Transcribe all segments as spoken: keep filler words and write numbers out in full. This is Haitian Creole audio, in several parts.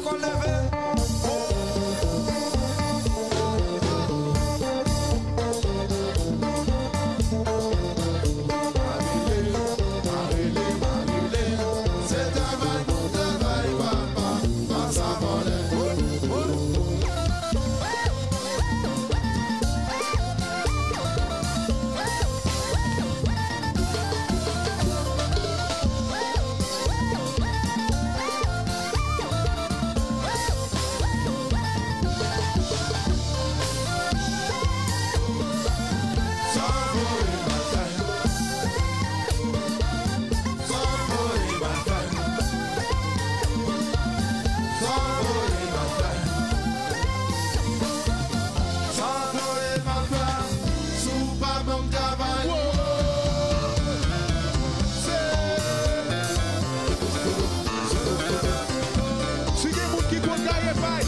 Kò leve. Si gen moun ki konn gaye pay,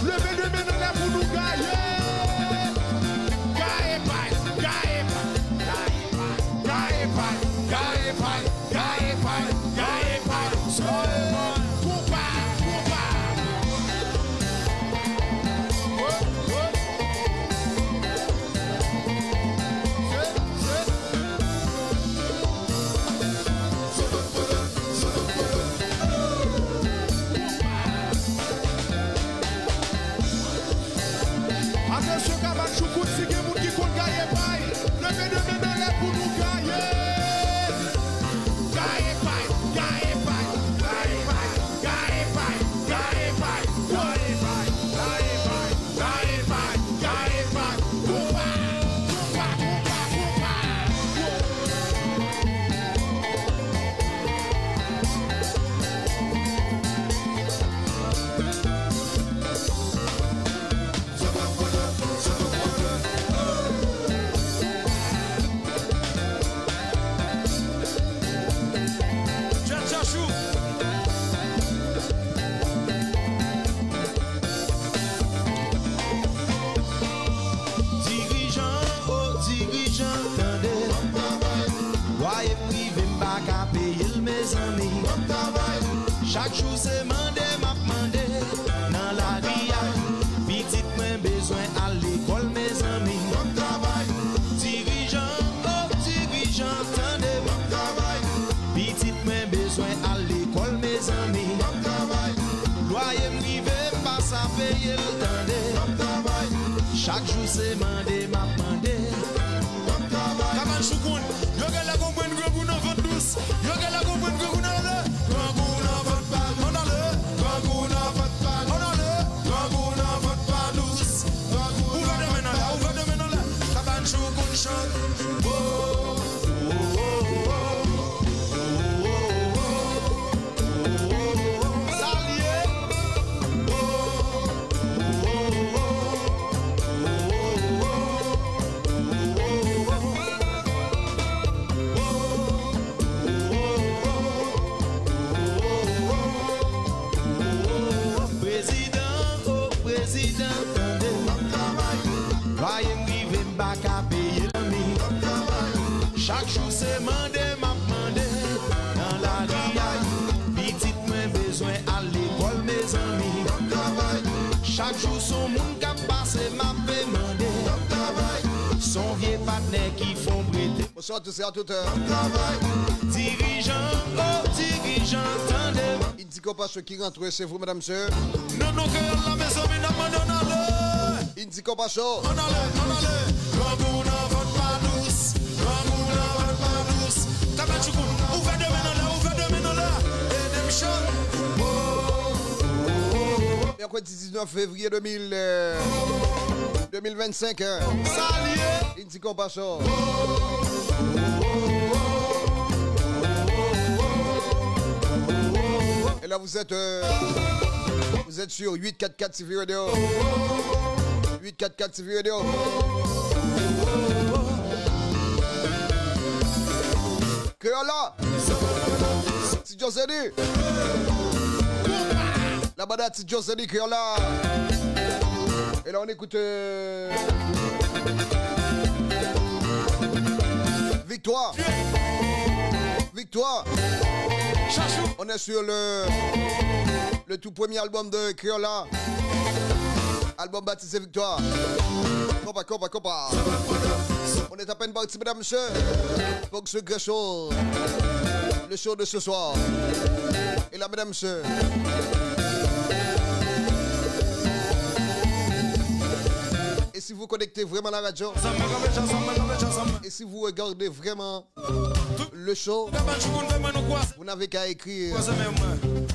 leve de men anlè pou nou gaye. Gaye pay, gaye pay, gaye pay, gaye pay, gaye pay, gaye pay, gaye pay. Konpa, konpa. Atansyon, kabann choukout, si gen moun ki konn gaye pay, leve de men anlè pou nou gaye. Gaye pay, gaye pay, gaye pay, gaye pay, gaye pay, gaye pay, gaye pay, gaye pay, gaye pay, konpa, konpa, konpa, konpa. Djèl Chachou. Dirijan, o dirijan, tande. Lwaye m rive, m pa ka peye l, mezanmi. Chak jou se mande m ap mande nan lari a. Pitit mwen bezwen al lekòl, mezanmi. Dirijan, o dirijan, tande. Pitit mwen bezwen al lekòl, mezanmi. Lwaye m rive, m pa sa peye l, tande. Chak jou se mande m ap mande. Kabann choukout, yo genlè konprann grangou nan vant dous. Yo genlè konprann grangou nan le. Grangou nan vant pa dous. Ann ale. Grangou nan vant pa dous. Ann ale. Grangou nan vant pa dous. Grangou nan vant pa dous. Ouvè de men anlè, ouvè de men anlè. Kabann choukout chante. Oh, oh, oh, oh. Sa l ye? Prezidan, o prezidan, tande. Lwaye m rive, m pa ka peye l, mi. Chak jou se mande m ap mande nan lari a. Pitit mwen bezwen al lekòl, mezanmi. Chak jou s on moun k ap pase m ap mande. S on vye patnè ki fè m rete. Bonsoir à tous et à toutes. Dirijan, o dirijan, tande. Indigo Paso ki rantre, c'est vous, mesdames, messieurs. Non, non, kreyòl la, mezanmi, n ap mande ann ale. Indigo Paso. Ann ale, ann ale. Grangou nan vant pa dous. Grangou nan vant pa dous. Kabann choukout, ouvè de men anlè, ouvè de men anlè. Ede m chante. Oh, oh, oh, oh. Mercredi dix-neuf février deux mille, euh, deux mille vingt-cinq, hein. Sa l ye? Indigo Paso. Et là, vous êtes, euh, vous êtes sur huit quatre quatre T V Radio. Huit quatre quatre T V Radio. Kreyòl la. Ti Djo Zeni. La banda Ti Djo Zeni, Kreyòl la. Et là, on écoute, euh, Victoire. Victoire. On est sur le Le tout premier album de Crayola. Album baptisé Victoire. Compa, compa, compa. On est à peine parti, mesdames, messieurs. Pour ce grand show. Le show de ce soir. Et là, mesdames, messieurs. Et si vous connectez vraiment la radio, et si vous regardez vraiment le show, vous n'avez qu'à écrire,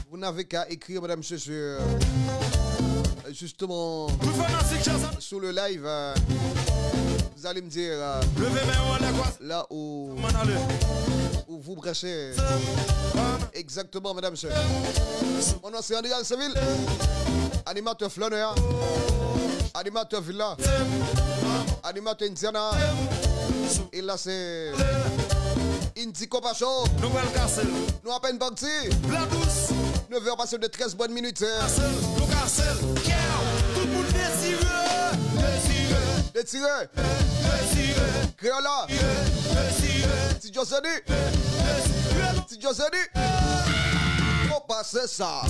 vous n'avez qu'à écrire, madame, monsieur, sur, euh, justement, sous le live, euh, vous allez me dire, euh, là où, où vous branchez. Exactement, madame, monsieur. Mon nom, c'est André Alceville, animateur flâneur, animateur villa, animateur Indiana. Et là, c'est Indico Pacho. Nou pral kase l. Nou apèn pati. Bladous. Neuf heures passées de treize bonnes minutes. Kase l. Nou kase l. Yeah. Tout moun detire. Detire. Detire. Detire. Crayola. Detire. Ti Djozeni. Detire. Ti Djozeni. Konpa se sa.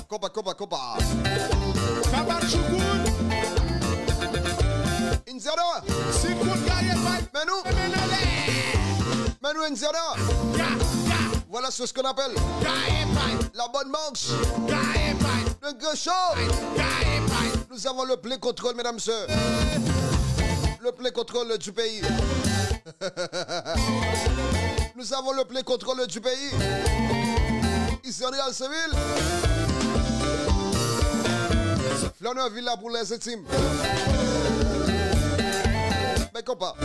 Konpa, konpa, konpa. Papa Choukoun. Indiana. Si kout gaye pa. Men nou. Men nou, Indiana. Ga, ga. Voilà, c'est ce qu'on appelle la bonne marche. Le grand show. Nous avons le plein contrôle, mesdames, messieurs. Le plein contrôle du pays. Nous avons le plein contrôle du pays. Ici, on est à Seville. Flâneur Villa pour les intimes. Men konpa.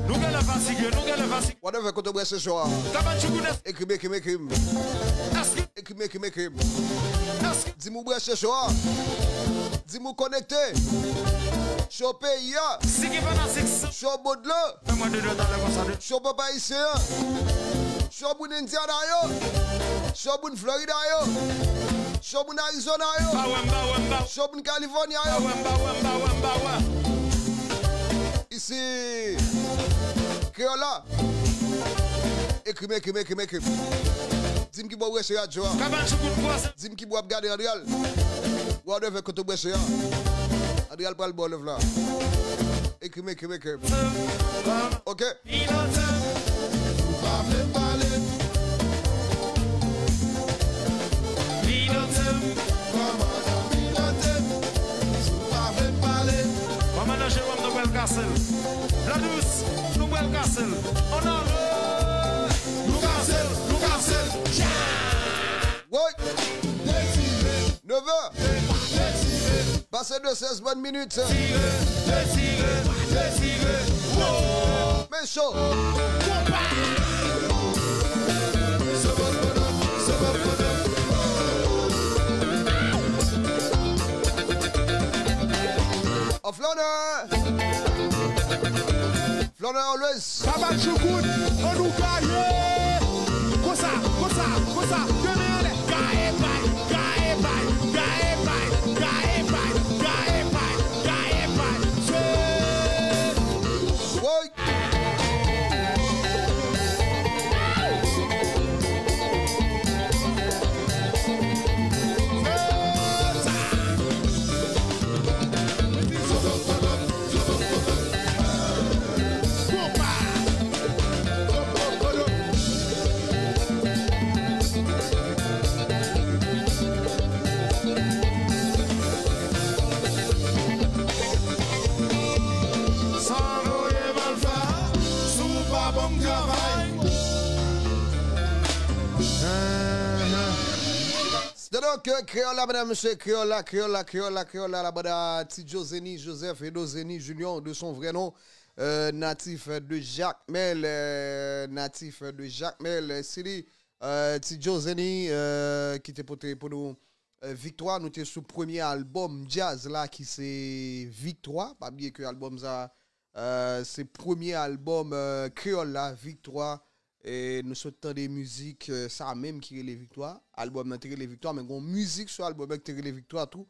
Nou genlè fatige, nou genlè fatige. Whatever, kote w branche cho a. Kabanchoukoun. Ekri m, ekri m, ekri m. Èske Ekri m, ekri m, ekri m. Èske Di m ou branche cho a. Di m ou konekte. Cho peyi a. Si gen fanatik sa. Cho Bodlo. Fè mwen de dwèt anlè konsa de. Cho pèp ayisyen an. Cho moun Indiana yo. Cho moun Florida yo. Cho moun Arizona yo. Ba wè m, ba wè m, ba wè m. Cho moun California yo. Ba wè m, ba wè m, ba wè m, ba wè m. Isi Crayola. Ekri m, ekri m, ekri m, ekri m. Di m ki bò w branche radyo a. Kabanchoukoun. Di m ki bò w ap gade Andreal. Whatever, kote w branche a. Andreal pral ba w love la. Ekri m, ekri m, ekri m. Ok. Pilote. Ou pa vle pale. Pilote. Kòmandan pilote. Ou pa vle pale. Kòmandan Jewòm, nou pral kase l. Bladous, nou pral kase l. Ann ale. Nou kase l, nou kase l. Woy! Neuf heures. Pase de seize bonnes minutes. Men cho. An Florida. Florida always. Kabanchoukoun, ann nou gaye. Konsa, konsa, konsa. Demen anlè. Gaye bay, gaye bay, gaye bay, gaye bay, gaye bay, gaye bay. Se Woy. Sa voye malfa, si w pa ban m travay. Se donk, euh, Crayola, medam, mesye, Crayola, Crayola, Crayola, Crayola, la banda Ti Djozeni Joseph, Edozeni Junior de son vrai nom, euh, natif de Jakmèl, euh, natif de Jakmèl, euh, se li, euh, Ti Djozeni, euh, ki te pote pou nou eh, Viktwa, nou te sou premye albòm djaz la ki se Viktwa. Pa bliye ke albòm sa, eh, se premye albòm, eh, kreyòl la, Viktwa. E nou sot tande mizik, eh, sa menm ki rele Viktwa. Albòm nan te rele Viktwa, men gon mizik sou albòm nan ki te rele Viktwa tou.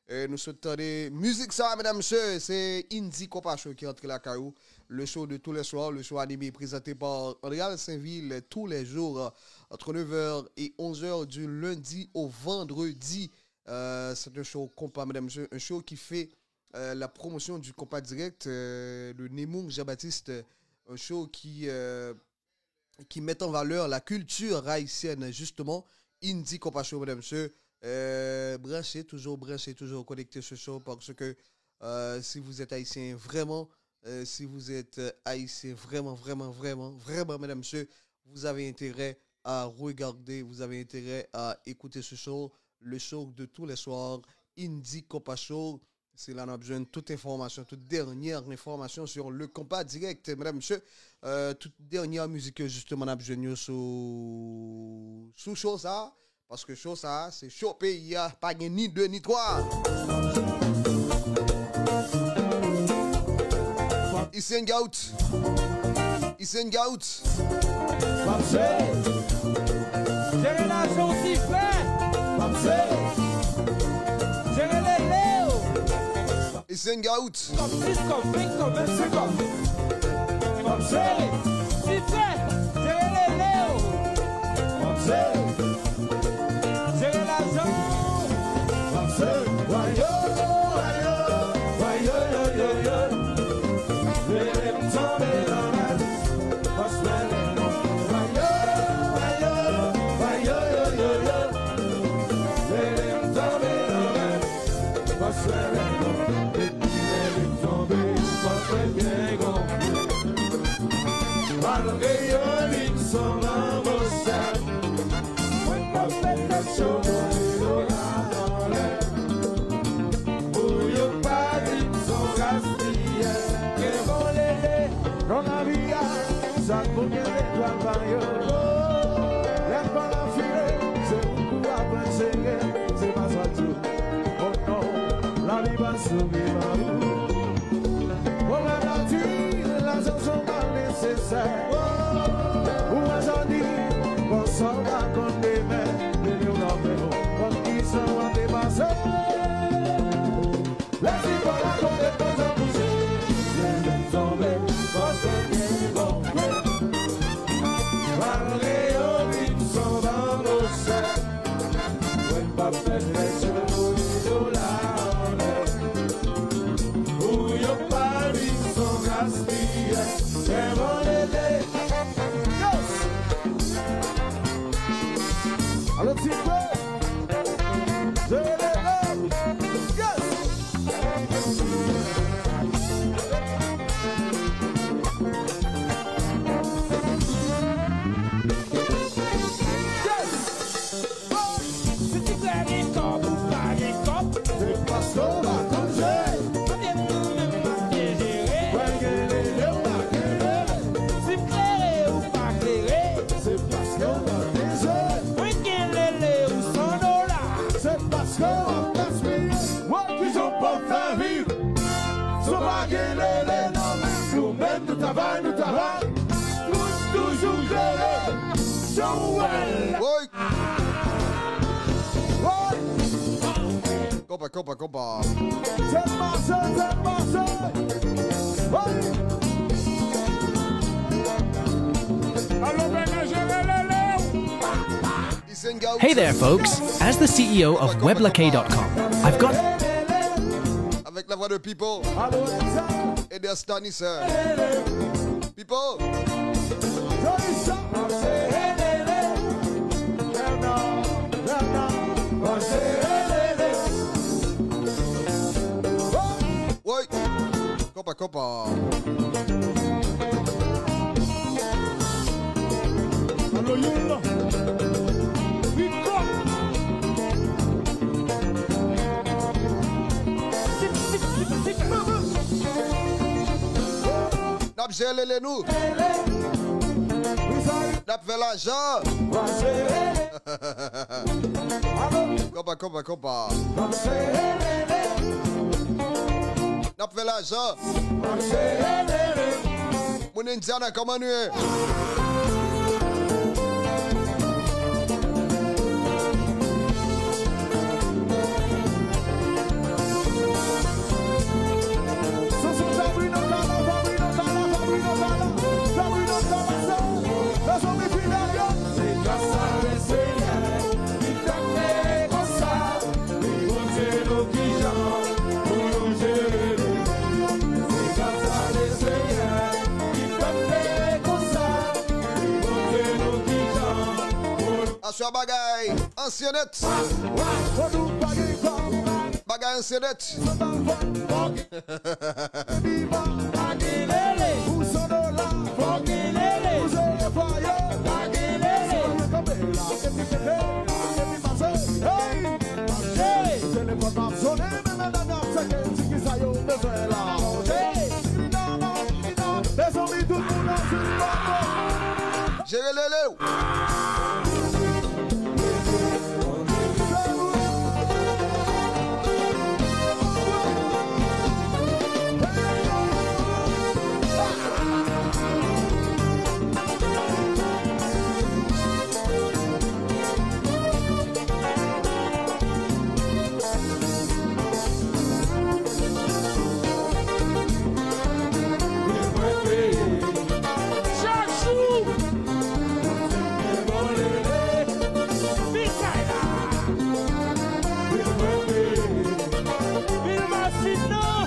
E nou sot tande mizik sa, medam, mesye, se Indy Konpa Show ki antre lakay ou. Le show de tous les soirs, le show animé et présenté par Andréal Sainvil tous les jours, euh, entre neuf heures et onze heures du lundi au vendredi. Euh, c'est un show compas, mesdames et messieurs, un show qui fait, euh, la promotion du compas direct, euh, de Nemours Jean-Baptiste, un show qui, euh, qui met en valeur la culture haïtienne, justement. Indy Konpa Show, mesdames, messieurs. Euh, branchez, toujours branchez, toujours connectés ce soir parce que, euh, si vous êtes haïtien, vraiment, euh, si vous êtes, euh, haïtien, vraiment, vraiment, vraiment, vraiment, mesdames, messieurs, vous avez intérêt à regarder, vous avez intérêt à écouter ce show, le show de tous les soirs, Indy Konpa Show. Se la n ap jwenn tout enfòmasyon, tout dènyè enfòmasyon sur le compas direct, medam, mesye. Euh, tout dènyè mizik yo, jisteman, n ap jwenn yo sou, sou show sa. Paske show sa, se show peyi a. Pa gen ni de, ni twa. Isen Gout. Isen Gout. Panse. Jere lajan w ti fè. Panse. Jere lele w. Isen Gout. Kòb, dis kòb, ven kòb, ven senk kòb. Panse. Ti fè. Jere lele w. Panse. Jere lajan w. Panse. Wayo, wayo, wayo, yo, yo, yo. Lele m tonbe nan mè. Malgre yo di m son lanmò sèl, mwen pa fè tèt cho, mwen dola anlè. Pou yo pa di m son gaspiyè. Rele bon lele, nan lavi a, sa k bon gen letwal pa yo. Lè pa la file, se pou kou aprann sere, se pa sa tou. Oh non, lavi pa souri pa ou. Pwoblèm la di, lajan son mal nesesè. Ou wè sa di, bon sa w pa konn demen, demen w nan men w, konn ki sa w ap depase. Lè ti pa la tonbe, konn sa pouse. Lè tonbe, paske gen bon vre. Malgre yo di m son lanmò sèl, mwen pa fè tèt cho, mwen dola anlè. Pou yo pa di m son gaspiyè. Fè bon lele. Yes! Alo, ti fè. Jere lele. Yes! Si ti frè gen kòb ou pa gen kòb, se paske w pa konn jere. Konbyen moun menm m ap byen jere? Mwen gen lele ou pa gen lele. Si m klere ou pa klere, se paske w pa gen jere. Mwen gen lele ou san dola, se paske w ap gaspiye. Wè kijan w p ap fè viv. Si w pa gen lele nan men, nou menm nou travay, nou travay. Nou toujou jere. Jan w wè l. Woy! Woy! Konpa, konpa, konpa. Tèt mache, tèt mache. Woy! Alo, bèl jere lele. Hey there, folks. As the C E O of weblakay dot com, I've got Avec la voix de Pipo et de Stanis. Pipo. Woy. Konpa, konpa. Alo, youn. Rico. N ap jere lele nou. N ap fè lajan. Konpa, konpa, konpa. N ap fè lajan. Moun Indiana, kòman nou ye? Se gras a Lesenyè ki fè m fè konsa. Wi, Bondye nou kijan pou nou jere li. Se gras a Lesenyè ki fè m fè konsa. Wi, Bondye nou kijan pou nou... Aswè bagay ansyen nèt. Bagay ansyen nèt. Viva, pa gen lele. Pou san dola, pa gen lele. Pou zere fwaye, pa gen lele. Kanpe la, epi kanpe la, epi pase. Hey! Telefòn pa sonnen, men medam y ap cheke, di kisa yo bezwen la. Hey! Mezanmi, tout moun nan Zimbabwe. Jere lele w. Chak jou! Vin kay la! Vin machin nan!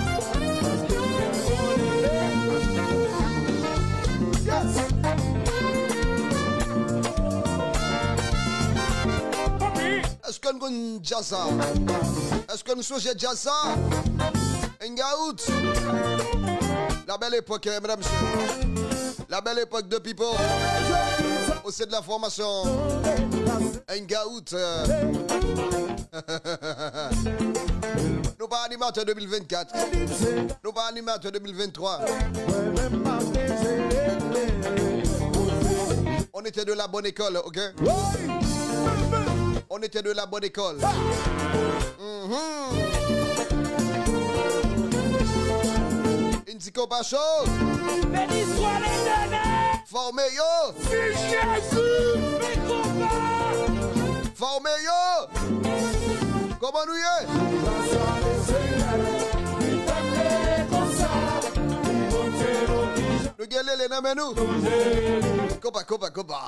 Yes! Èske n konn djaz sa? Èske n sonje djaz sa? Hangout. La belle époque, eh, medam, mesye. La belle époque de people. Au sein de la formation. Hangout. Nou pa animatè de mil vennkat. Nou pa animatè de mil venntwa. On était de la bonne école, ok? On était de la bonne école. Mhm. Indigo Pacho. Beni swa Letènèl. Fòme yo. Si Jezi. Men konpa. Fòme yo. Kòman nou ye? Nou gen lele nan men nou. Konpa, konpa, konpa.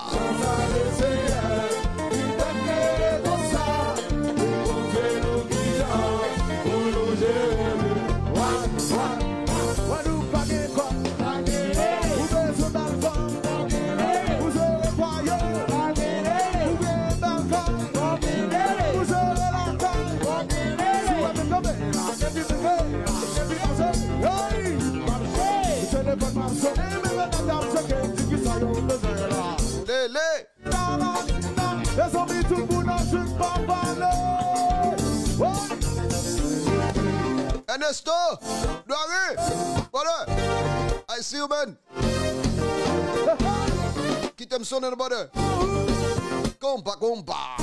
Gwadloup pa gen kòb. Ou bezwen bal fanm. Ou jere fwaye. Ou gen bal fanm. Ou jere lakay. Si w ap kanpe la, epi kanpe la, epi pase. Hey! Telefòn m ap sonnen, men medam y ap cheke, di kisa yo bezwen la. Lele! Mezanmi, tout moun nan jip pa pale. Ernesto, Dwari, brother, I see you, man. Kite m sonnen, brother. Konpa, konpa.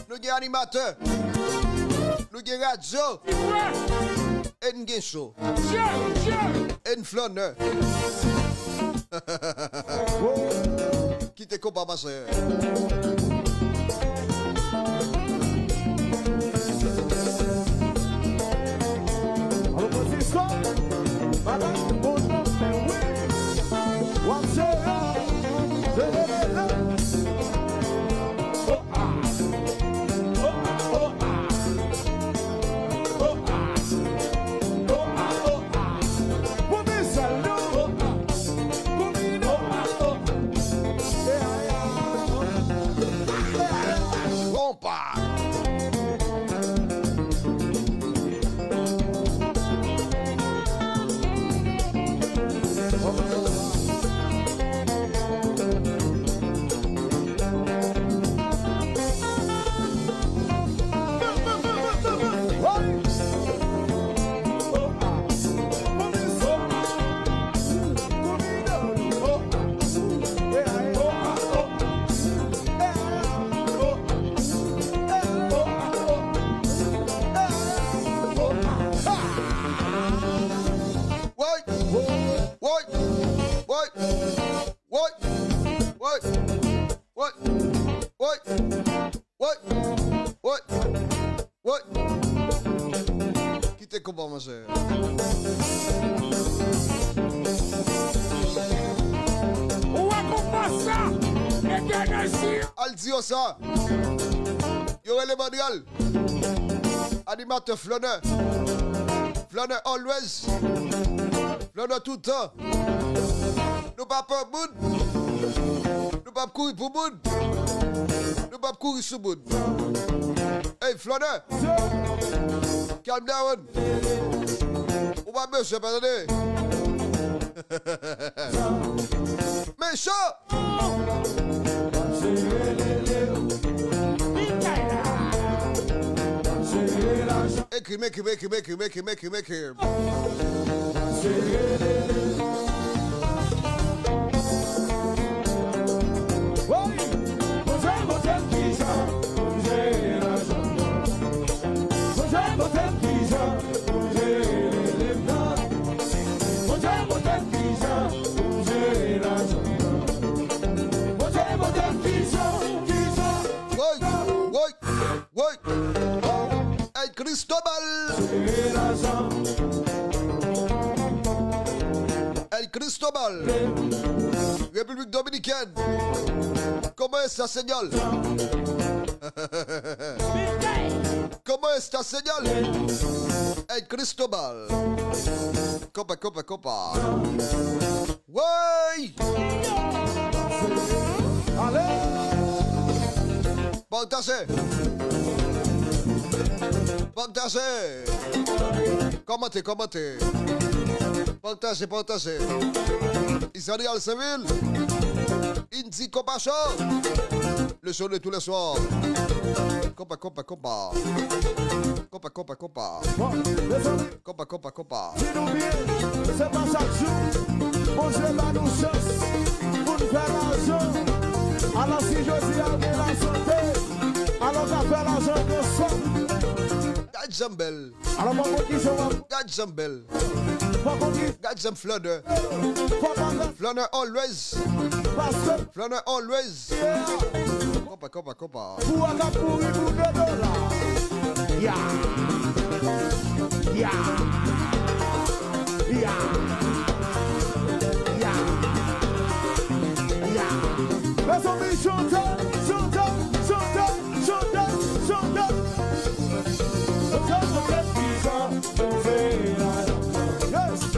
Nou gen animatè. Nou gen radyo. E n gen cho. E n flannè. Kite konpa pase. Alo, Francisco, bagay bon nan fè wi. W ap jere, jere. Konpa. Woy! Woy! Woy! Woy! Woy! Woy! Kite konpa, monchè. Ou wè konpa sa? Mete enerji. Al di yo sa. Yo rele Mandrèl. Animatè Flannè. Flannè always. Flannè toutan. Nou pa pè moun. Nou p ap kouri pou moun. Nou p ap kouri sou moun. Hey, Flannè. Calm down. Ou pa bezwen pa tande. Mechan. Ekri m, ekri m, ekri m, ekri m, ekri m, ekri m, ekri m, ekri m. Woy! Bondye montre m kijan pou m jere lajan. Bondye montre m kijan pou m jere lè m nan. Bondye montre m kijan pou m jere lajan. Bondye montre m kijan, kijan. Woy! Woy! Woy! El Cristobal. El Cristobal. République Dominicaine. ¿Cómo está, señor? ¿Cómo está, señor? El Cristobal. Konpa, konpa, konpa. Woy! Ale! Pataje! Pataje! Kòmante, kòmante! Pataje, pataje! Isarial Seville! Indi Compassion! Le show de tous les soirs! Konpa, konpa, konpa! Konpa, konpa, konpa! Bon, mezanmi, Konpa, konpa, konpa. Di nou byen, se pa chak jou Bondye ba nou chans pou n fè lajan. Alò, si jodi a w gen lasante, alò w ka fè lajan ansanm. Gad jan m bèl. Alò, fò konn ki jan w ap Gad jan m bèl. Fò konn ki Gad jan m flannè. Fò konn Flannè always. Paske Flannè always. Yeah. Konpa, konpa, konpa. Pou w k ap mouri pou de dola. Ya. Ya. Ya. Ya. Ya. Mezanmi, chante, chante, chante, chante, chante. Chante, chante. Yes. Yes.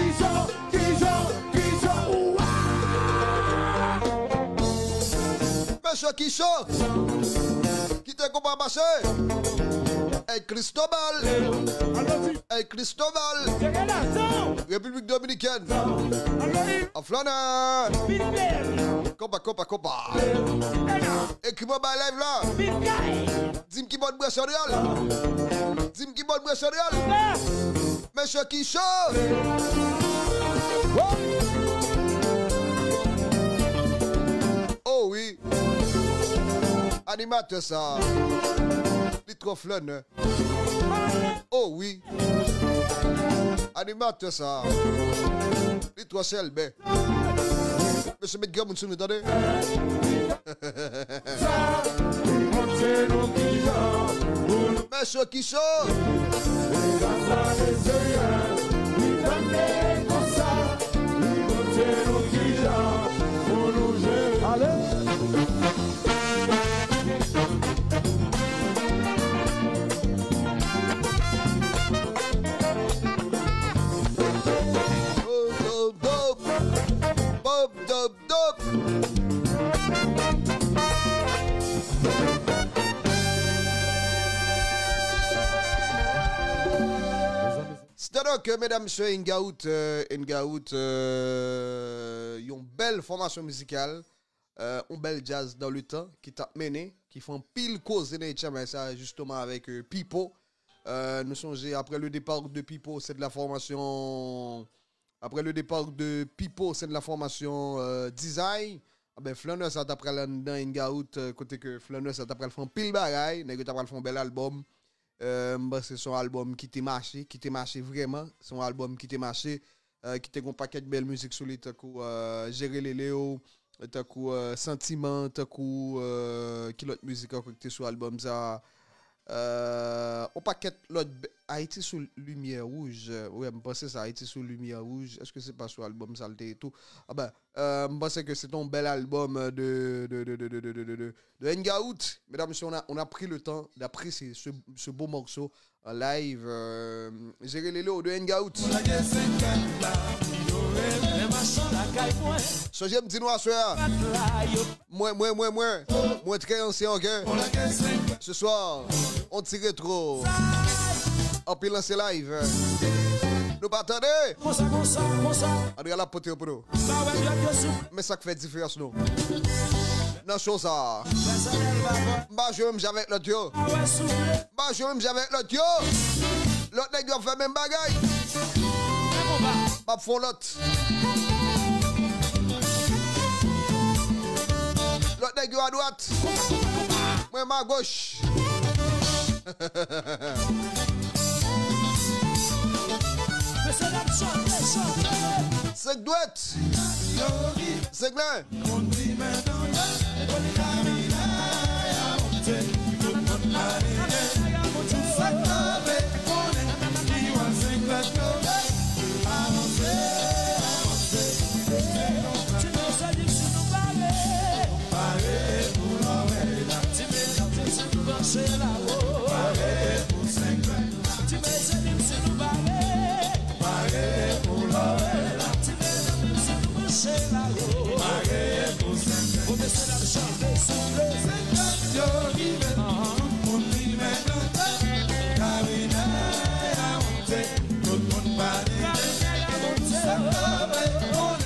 Kijan, kijan, kijan, wa! Mesye Kijan, kite konpa mache. El Cristobal. El Cristobal. Repiblik Dominikèn. An Flannè. Konpa, konpa, konpa. Ekri mwen bay live la. Di m ki bò n branche an reyèl. Di m ki bò n branche an reyèl. Mesye Kijan. Oh wi. Animatè sa. Li twò flannè. Oh wi. Animatè sa. Li twò chèlbè. Mesye, met granmoun sou nou, tande. Mesye Kijan. Ale. Dop, dop, dop. Sètadi ke, medam, mesye, Ingaout, euh, Ingaout, euh, yon bèl fòmasyon mizikal, euh, yon bèl djaz dans le temps ki t ap mennen, ki fè anpil koze nan H M I sa, jisteman avèk, euh, Pipo. Euh, nou sonje, après le départ de Pipo, c'est de la formation, Après le départ de Pipo, c'est de la formation euh, Dizay. Ah ben, Flanneur sa ta pral anndan Hangout, euh, kote ke Flanneur sa ta pral fè anpil bagay, nèg yo ta pral fè yon bèl albòm. Euh, m panse se yon albòm ki te mache, ki te mache vrèman. Se yon albòm ki te mache, euh, ki te gon pakèt bèl mizik sou li, tankou euh, Jere Lele w, tankou euh, Santiman, tankou euh, ki lòt mizik ankò ki te sou albòm sa? Euh, on pakèt lòt bè- Ayiti sou limyè wouj. Wi, m panse sa, Ayiti sou limyè wouj. Èske se pa sou albòm sa l te ye tou? Ah ben, euh, m panse ke se te yon bèl albòm de, de, de, de, de, de, de, de, de Hangout. Mesdames, messieurs, on a, on a pris le temps d'apprécier ce, ce beau morceau en live. Euh, Jere Lele w de Hangout. Sonje m di nou aswè a. Mwen, mwen, mwen, mwen. Mwen trè ansyen, ok? Ce soir, on ti retro. Anpil ansyen live. Nou pa tande? Andrea la pote yo pou nou. Men sa k fè diferans nou. Nan show sa. M pa jwe menm jan avèk lòt yo. M pa jwe menm jan avèk lòt yo. Lòt nèg yo ap fè menm bagay. M ap fè yon lòt. Lòt nèg yo adwat. Mwen m agoch. Senk dwèt. Senk len.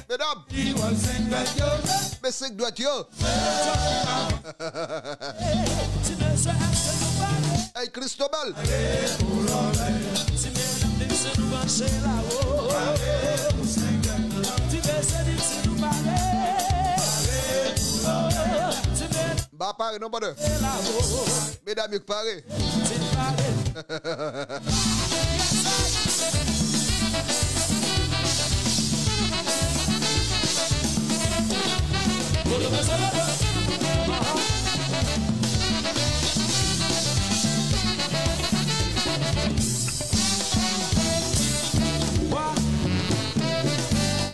Medam, men senk dwèt yo. Hey, Cristobal. M pa pare non, brother. Medam yo k pare.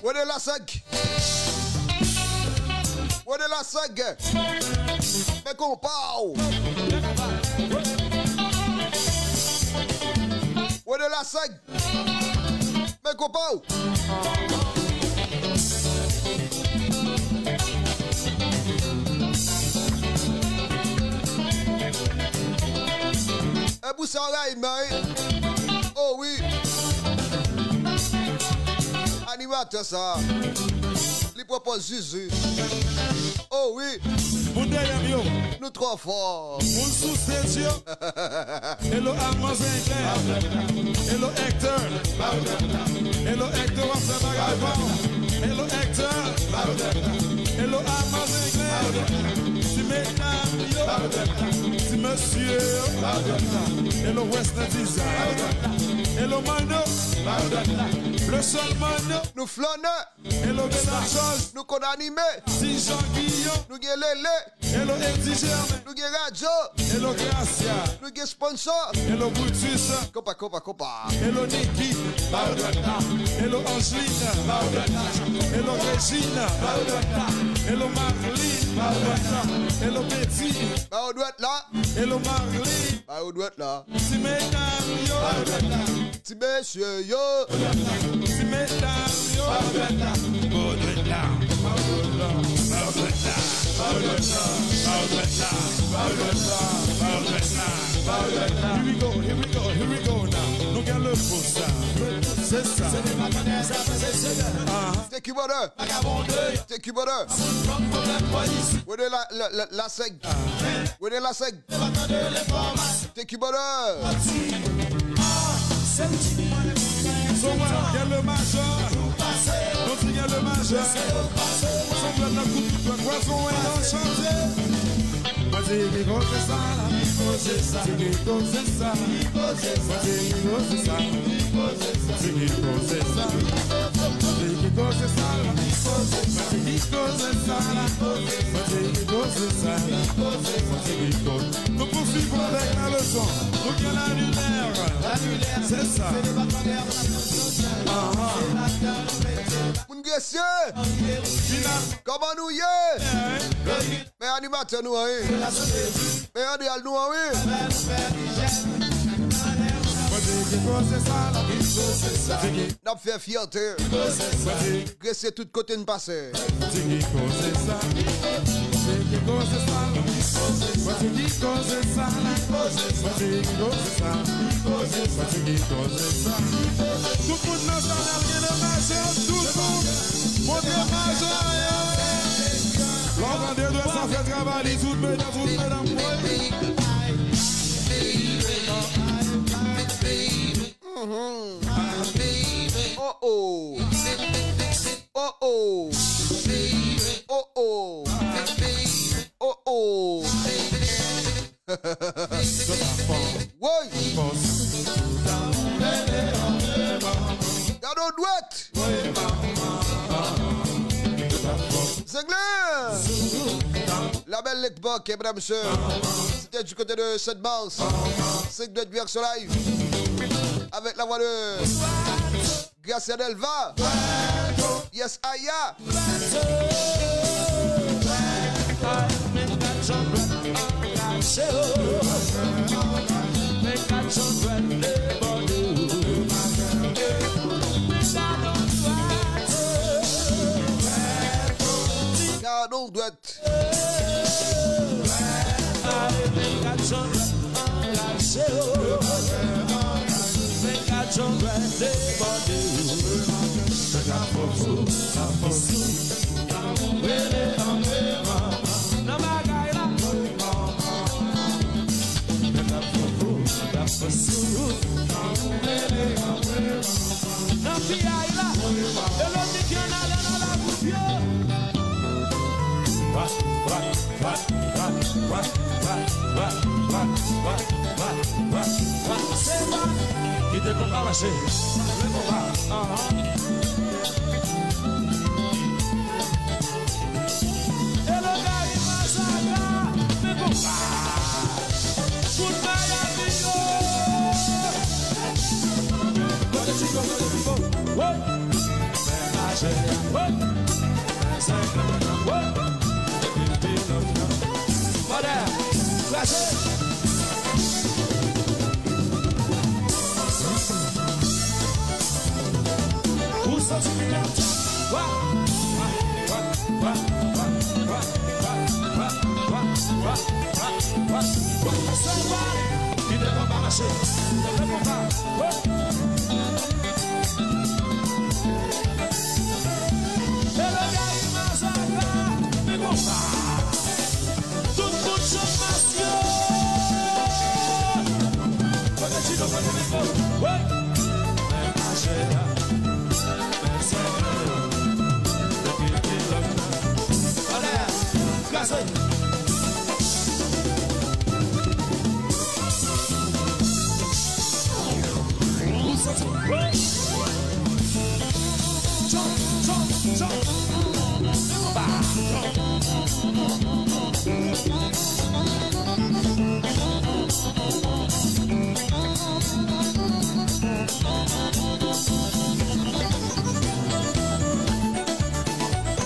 Wede la sèk. Wede la sèk. Men konpa w. Wede la sèk. Men konpa w. E pou sa w rayi m nan, wi. Oh wi. Animatè sa. Li pwopòz Zuzu. Oh wi. Moun dèyè m yo. Nou twò fò. Moun sou stage yo. Hello Armand Zenglen. Hello Hector. Hello Hector, w ap fè bagay pa w. Hello Hector. Hello Armand Zenglen. Ti medam yo. Ti mesye yo. Hello Western Design. Hello Mano. Le Sol Mano. Nou flannè. Hello Bella George. Nou konn anime. Ti Jean Guillaume. Nou gen Lele. Hello Eddie Germain. Nou gen radyo. Hello Gracia. Nou gen sponsò. Hello Brutus. Konpa, konpa, konpa. Hello Nicky. Hello Angeline. Hello Regine. Hello Marlene. Hello Betty. Ba yo dwèt la. Hello Marlene. Ba yo dwèt la. Ti medam yo. Ti mesye yo. Ti medam yo. Ba yo dwèt la. Ba yo dwèt la. Ba yo dwèt la. Ba yo dwèt la. Ba yo dwèt la. Ba yo dwèt la. Ba yo dwèt la. Here we go, here we go, here we go now. Nou gen le pou sa. Se sa. Ah. Thank you, brother. Thank you, brother. Wede la, la, la, la sèk. Wede la sèk. Thank you, brother. So, gen le majò. Son dwèt nan kout tout dwèt, pwason wè nan chante. Mwen di ki koze sa la, ki koze sa, di ki koze sa, mwen di ki koze sa, di ki koze sa, mwen di ki koze sa la, mwen di ki koze sa la, mwen di ki koze sa la, mwen di ki koze. Nou pousuiv avèk la leson. Nou gen lanilè. Se sa. Ahan. Moun Gresye. Kòman nou ye? Men animatè nou an, wi. Men André al nou an, wi. N ap fè fyète. Gresye tout kote n pase. Di ki koze sa, di ki koze sa, di ki koze sa, di ki koze sa, di ki koze sa. Tout moun nan chanèl gen nan majè, tout moun montre majè yo. Lè w tande dwèt sa fè travay li, tout medam, tout medam. Mhm. Oh oh. Oh oh. Oh oh. Oh oh. Woy. Gade yon dwèt. Zenglen. La belle Lake Park, mesdames et messieurs. C'était du côté de Sainte-Mars. Cinq de Jackson Live. Avec la voix de Gracia Delva. Yes, Aya. Gadon dwèt. Nan bagay la. Nan piyay la. E lòt ki an ale nan lakou pye. Se pa kite konpa mache. Le konpa. Ahan. Hello, Gary Mazaka. Men konpa. Kout Miami yo. Kote Chico, kote Chico. Woy. Men mache. Woy. Men senk. Woy. Mother. Kraze. Ou santi li la. Wa. Kite konpa mache. Kite konpa. Hello, guys, Mazaka. Men konpa. Tout moun chante maske. Kote Chico, kote Chico. Woy. Men mache la. Men sèke yo. Depi ki lòt la. Anlè. Kraze. Ou santi. Woy. Jump, jump, jump. Anba.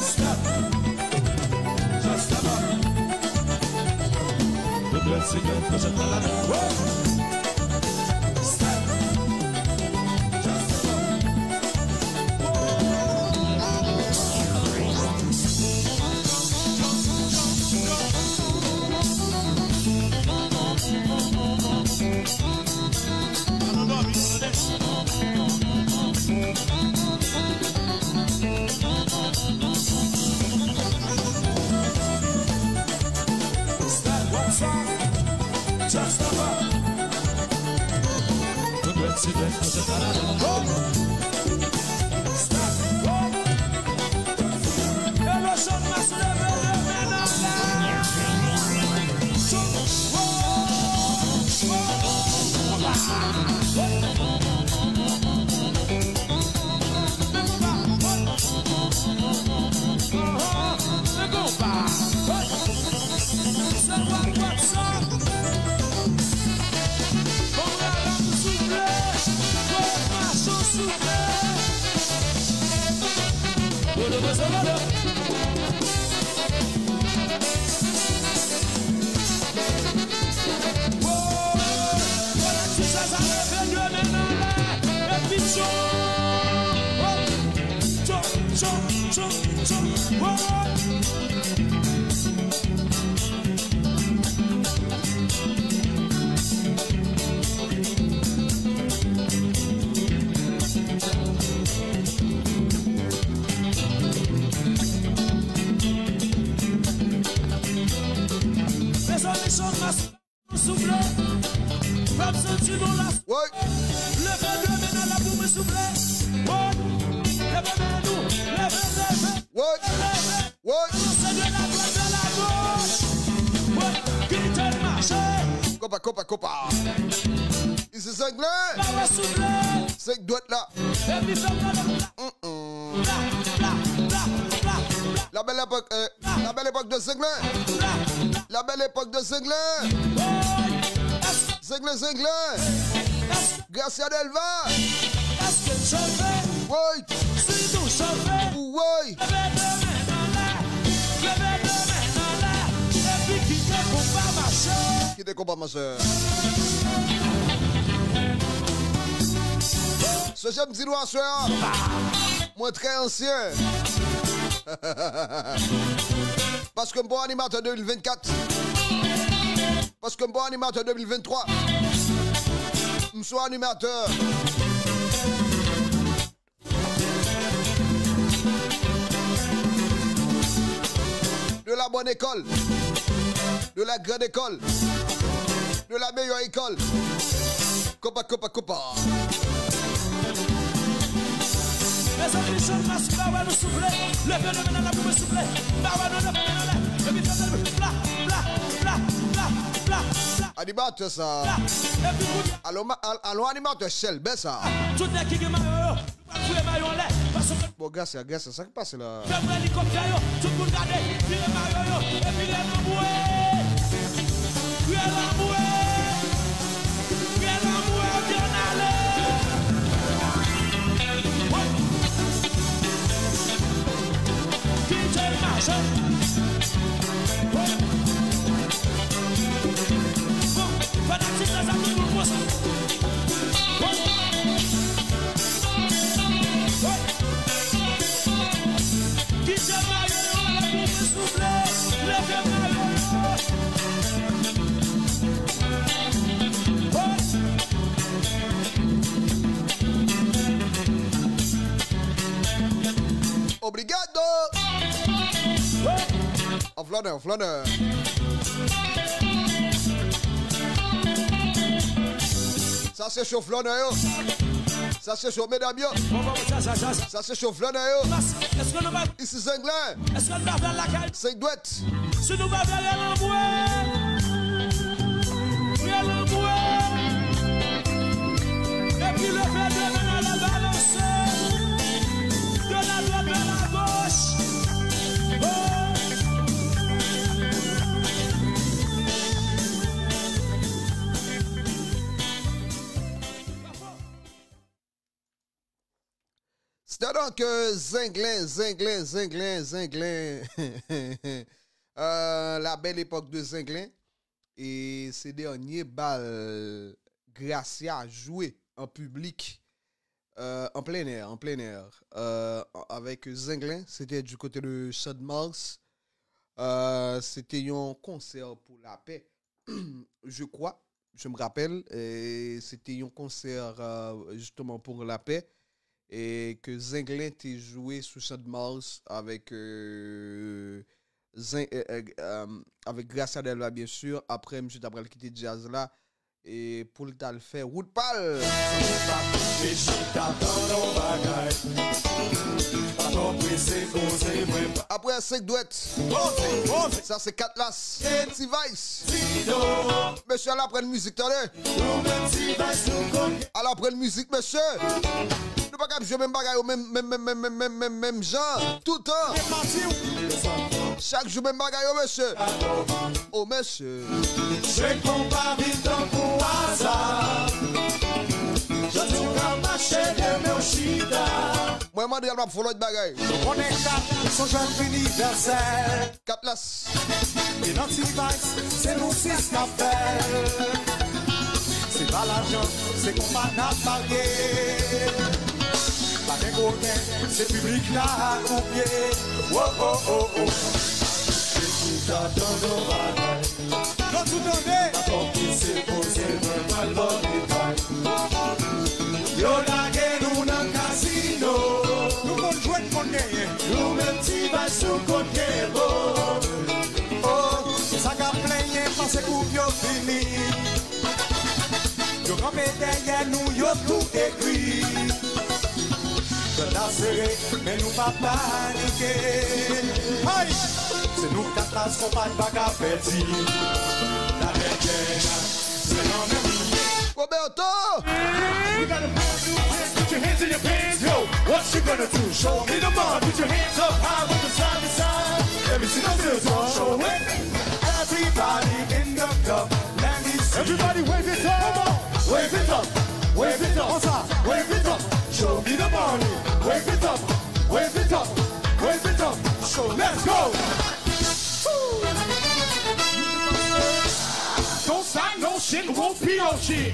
Stop. Just stop. Stop. Just stop. Stop. Kodo, kodo, kodo. Kolektif Zaza leve de men anlè. Epi tcho. Tcho, tcho, tcho, tcho. Mezanmi, chòk mas nou souple. Fè m santi nou la. Woy. Leve de men anlè pou mwen souple. Woy. Leve men nou. Leve, leve. Woy. Leve. Woy. Balanse de la droite vers la gauche. Woy. Kite l mache. Konpa, konpa, konpa. Isi Zenglen. Leve souple. Senk dwèt la. Epi fè m gade. Mm-mm. Bla, bla, bla, bla, bla. La belle époque, euh, la belle époque de Zenglen. Bla, bla. La belle époque de Zenglen. Woy. Zenglen, Zenglen. Gracia Delva. Èske n chòfe? Woy. Si nou chòfe. Woy. Leve de men anlè. Leve de men anlè. Epi kite konpa mache. Kite konpa mache. Sonje m di nou aswè a, mwen trè ansyen. Paske m pa yon animatè de mil vennkat. Paske m pa yon animatè de mil venntwa. M se yon animatè de la bonne école, de la grande école, de la meilleure école. Konpa, konpa, konpa. Mezanmi, chòk mas, m pa wè nou souple. Leve, leve, nan la pou mwen souple. M pa wè nou leve, leve, leve. Epi fè bèl bla, bla, bla, bla, bla, bla. Animatè sa. Bla. Epi kounye a. Alon ma-, al-, alon animatè chèlbè sa. Tout nèg ki gen mayo yo. Fouye mayo anlè, paske bon, Gracia, Gracia, sa k pase la? Fè mwen elikoptè yo, tout moun gade, vire mayo yo, epi rele anmwe. Rele anmwe. Rele anmwe, epi ann ale. Woy. Kite l mache. Woy. Bon, fanatik sa, sa tout moun konsa. Kite mayo yo anlè pou mwen souple. Leve mayo yo. Obrigado! An flannè, an flannè. Sa se cho flannè yo. Sa se cho medam yo. Bon, bon, sa, sa, sa, sa. Sa se cho flannè yo. Mas, èske nou pa, isi Zenglen. Èske nou pa fè lakay? Senk dwèt. Si nou pa fè rele anmwe. Rele anmwe. Epi leve de men anlè, balanse. De la droite vers la gauche. Oh. Sètadi ke Zenglen, Zenglen, Zenglen, Zenglen. Euh, la belle époque de Zenglen. E se dènye bal Gracia jwe an piblik, euh, an plen è, an plen è, euh, avèk Zenglen. Se te du côté de Champ de Mars. Euh, se te yon konsè pou lapè. Je crois, je me rappelle, euh, se te yon konsè, euh, justement pour la paix, e ke Zenglen te jwe sou Champ de Mars avèk, euh, Zen-, euh, euh, euh, avèk Gracia Delva, bien sûr. Apre, misye t ap pral kite djaz la, e pou l t al fè wout pa l. Chita tann yon bagay. Pa twò prese koze mwen pa. Apre senk dwèt. Poze, poze. Sa se Katlas. Ti Vice. Ti Do. Mesye, al aprann mizik, tande. Nou menm Ti Vice, nou konn. Al aprann mizik, mesye. Nou pa ka ap jwe menm bagay yo, menm, menm, menm jan. Toutan. Chak jou menm bagay yo, mesye. O, mesye. Jwe konpa vin tankou aza. Jodi w ka mache. Mwen, Mandrèl, m ap fè yon lòt bagay. Nou konnen kat se yon jwèt inivèsèl. Kat las. E nan T-Vice, se nou sis k ap fè l. Se pa lajan, se konpa n ap marye. Pa gen koken, se piblik la k ap pye. Wo, wo, wo, wo. Se ki ta tande yon bagay. Yo tou tande. Atò ki se poze mwen pral ba w detay. Yo lage nou nan kazino. Nou konn jwe, n konn genyen. Nou menm T-Vice nou konn genyen. Oh, oh. Sa k ap plenyen panse koup yo fini. Yo kanpe dèyè nou, yo tou ekri. Kòd la sere, men nou pa panike. Hey! Se nou kat las, konpa n pa ka pèdi. La dèyè, se nan men nou ye. Roberto! We got a brand new dance, put your hands in your pants. Yo, what you gonna do? Show me the money. Put your hands up high with the side to side. Let me see the zero zero. Show it. Everybody in the club, let me see. Everybody wave it up. Come on. Wave it up. Wave it up. Wave it up. Show me the money. Wave it up. Wave it up. Wave it up. Show, let's go. Don't sign no shit, won't be no shit.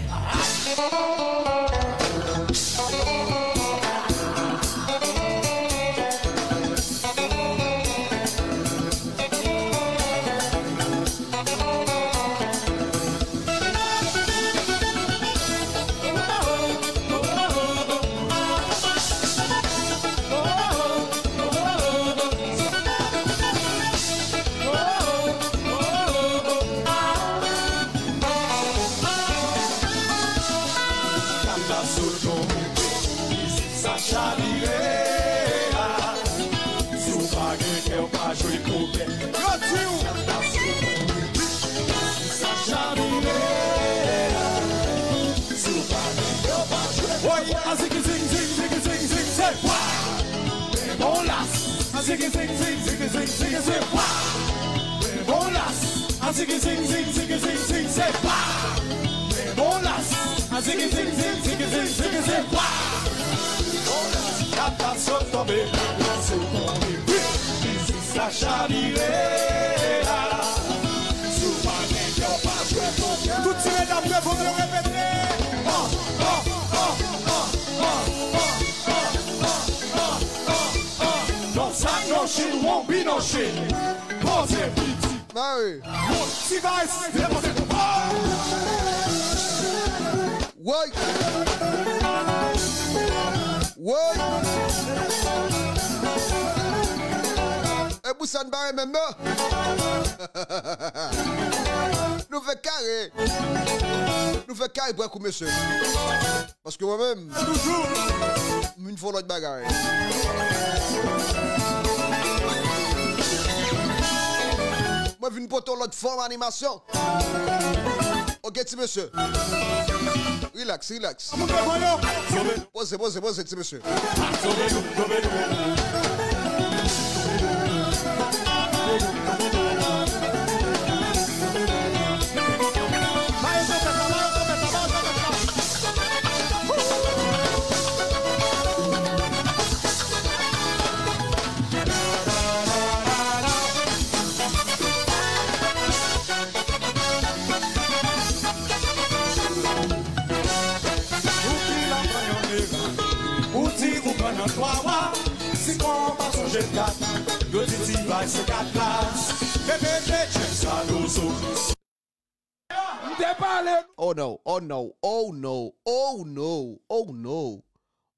Sa chavire a. Si w pa gen kè, w pa jwe pokè. Yo di w. Sa chavire a. Si w pa gen kè, w pa jwe pokè. Woy, a zigi zing zing, zigi zing zing, se wa. Men bon las. A zigi zing zing, zigi zing zing, se wa. Men bon las. A zigi zing zing, zigi zing zing, se wa. Men bon las. A zigi zing zing, zigi zing zing, se wa. Kat la sot tonbe, kat la sot tonbe. Wi, mizik sa chavire a. Si w pa gen kè, w pa jwe pokè. Tout ti medam devan yo repete. An, an, an. Don't stop no shit, won't be no shit. Poze piti. Mari. Ti Vice, depoze kou. Woy. Woy. E pou sa n pa renmen non. Nou fè kare. Nou fè kare pran kou, mesye. Paske mwen menm, toujou, m vin fè yon lòt bagay. Mwen vin pote yon lòt fòm animasyon. Ok, ti mesye. Relax, relax. Poze, poze, poze, ti mesye. Ou di ou pran nan twa wa, si konpa sonje kat, yo di T-Vice se kat plas. Bebe de James Cardozo. M te pale. Oh no, oh no, oh no, oh no, oh no,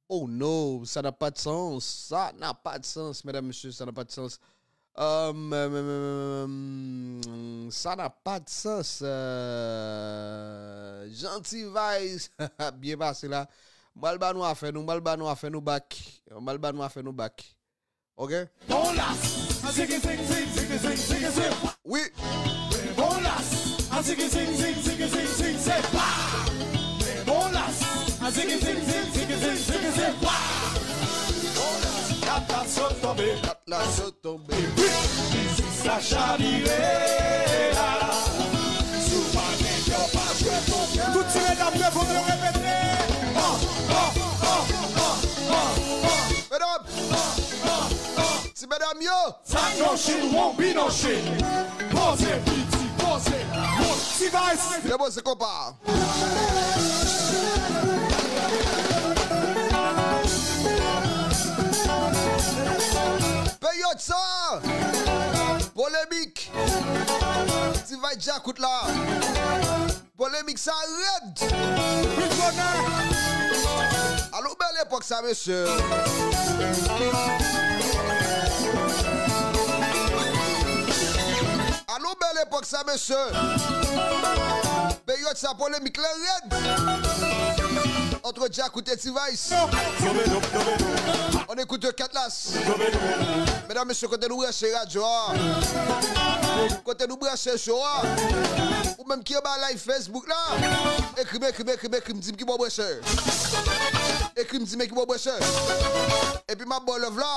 oh no, ça n'a pas de sens, ça n'a pas de sens, medam, mesye, ça n'a pas de sens. Euh, euh, euh, euh, euh, ça n'a pas de sens. Euh, Jean T-Vice, byen pase la. M pral ba nou afè nou, m pral ba nou afè nou back. M pral ba nou afè nou back. Ok? Bon las, a zigi zing zing, zigi zing, zigi zing. Wi. Bon las, a zigi zing zing, zigi zing, zing, se pa. Bon las, a zigi zing zing, zigi zing, zigi zing, wa. Bon las, kat la sot tonbe. Kat la sot tonbe. Wi. Mizik sa chavire a. Si w pa gen kè, w pa jwe pokè. Tout ti medam devan yo repete. An, an, an, Ti medam yo. Sa non chin, won bi non chin. Poze piti, poze. Won ti vice. Depoze konpa. Peryòd sa. Polemik. Ti vice djakout la. Polemik sa rèd. Alo bèl epòk sa, mesye. Alo bèl epòk sa, mesye. Peryòd sa, polemik lan rèd. Ant Djakout e T-Vice. On écoute Katlas. Medam, mesye, kote nou branche radyo a? Kote nou branche show a? Ou menm ki anba live Facebook la, ekri m, ekri m, ekri m, ekri m, di m ki bò w branche. Ekri m, di m ki bò w branche. Epi m ap ba w love la.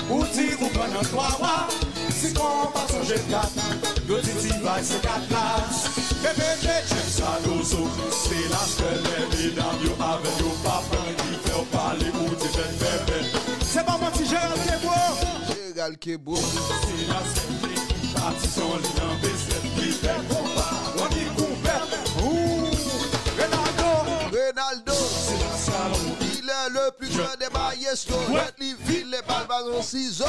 Ou di ou pran nan twa wa, si konpa sonje kat, yo di T-Vice se Katlas. Bebe de James Cardozo, se la sèl medam yo avè yo pa pran ki fè w pale ou di fèt bèbè. Se pa manti, Jeral Kebwo. Jeral Kebwo. Se la sèl ki patizan li nan bezèt ki fè konpa. Wani Koupèt. Ou. Renaldo. Renaldo. Il est le plus grand des maestros. Li vin le bal bazon sizo.